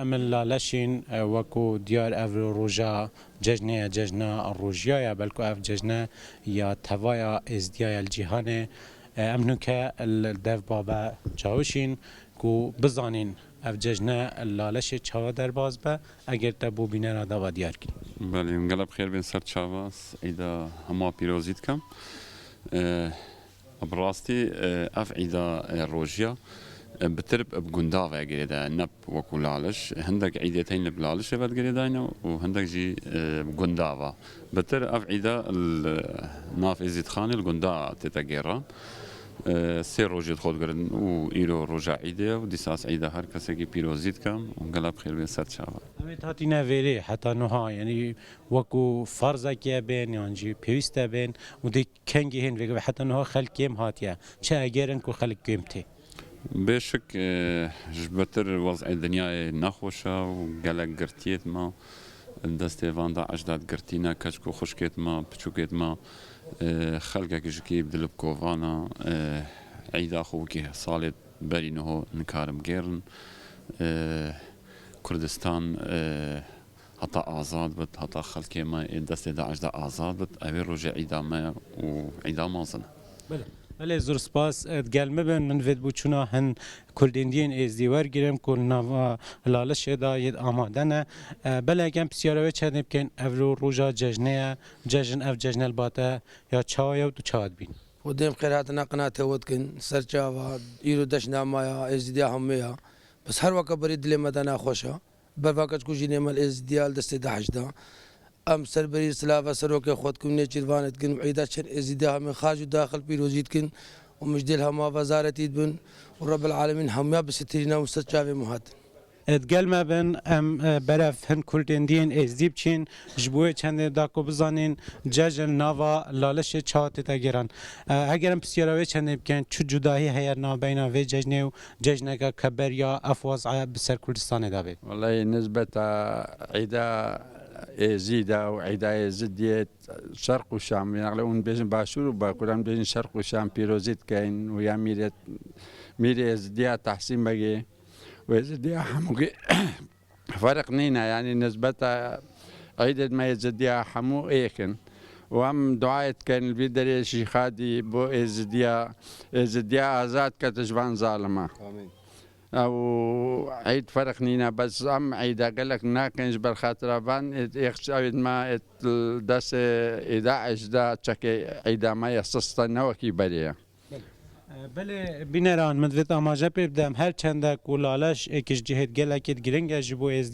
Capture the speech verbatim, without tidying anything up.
Em li Laleşîn, e, wekû diyar ev roja cejnê ye, cejna rojiya ye, belku ev cejne ya tevaya êzdiya ye li cîhanê. E, em nûke li dev babe çawişîn ku bizanîn ev cejne li Laleşê çawa derbas be, eger te bo bînera dava diyar kî. Belê, gelek xêr bên ser çava, îda hema pîrozî dikim. E, Bi rastî, e, ev îda, e, rojiya, e, bi tirb bi gunda ve girêdaye, ne wekû Laliş. Hindek îdê teyn li Lalişê ve digirêdayne û hindek jî, e, bi gunda ve. Bi tir ev îda li nav Êzîdxanê li gunda tête gêran. E, sê rojê xwe digirin û îro roja îdê ye û dîsa ez îda her kesekî pîrozî dikim û gelek xêr bên ser çava. Em ê hatîne vêrê heta nuha, yanî wekû ferzekê bên yan jî pêwîst e bên û dê Kengî hên vêga heta niha xelk kêm hatiye. Çi eger in ku xelk kêm tê? Bêşik, e, ji betir wez'ê dinyayê nexweş e û gelek girtiyêt me. Destê van DAIŞ de girtî ne, keçik û xwişkêt me, piçûkêt me, e, xelkek ji kî bi dil û bi kovan e, e, eyda xwe wekî salê berî niho nikarim gêrin. E, Kurdistan, e, heta azad bit, heta xelkê me ê destê DAIŞ de azad bit, ew ê rojê îda me ye û îda mezin e. Belê. Belê, zor spas. E, gel min bin, min vê bûçûna hin Kurdên diyên Êzdî wergirim ku li nava Lalişê de yê amade ne. E, belê, eger em pisyara wê çendê bikin, ev ro-, roja cejnê ye, cejn, ev cejne li ba te ya çawa ye û tu çawa dibîn? Xwedê em xêr hatina qinatê we dikin. Ser çava, îro deşna me ya, Êzidiya hemû ya. Bes her weke berî dilê me de naxweş e. Bervakek ku jî nêmel Êzidiya li destê DAIŞ de. Em serberî silava serokê xwe dikin, nêçîrvanê dikin û îda çend Êzidiya hemê xaç û daxil pîrozî dikin û mijdêl hema vezaretî dibin û Rebbil Alemîn hemûya bisitirîne û ser çavê min hatin. Digel me bin, em, e, berev hin Kurdên diyên Êzdî biçîn, ji bo wê çendê da ku bizanîn cejn nava Lalişê çawa tête gêran. E, heger em pisyara wê çendê bikin, çi cudahî heye navbeyna vê cejnê û cejneke ke beriya ev wez'e bi ser Kurdistanê de bê? Wellahî, nisbeta îda Êzîda û îda Êzidiyê Şerq û Şam, yanî hûn bêjin Başûr û Bakur, em bêjin Şerq û Şam pîrozî dikeyn û ya mîrê, mîrê Êzidiya Tehsîn Begê û Êzidiya hemû ferq nîne, yanî nisbeta îdê me Êzidiya hemû êk in. Û em duayê dikeyn li vî derê jî xadî bo Êzidiya, Êzidiya azad kete ji van zalima. Amîn. Ew îd ferq nîne, bes em îda gelek nakin ji ber xatira van êd êx çavên me êd li destê îda êj de çekê îda me ya sista ne wekî berê ye. Belê, bîneran, min divêt amaje pê bidem, her çende ku Laleş êk ji cihêt gelekêt giring e ji bo êzdî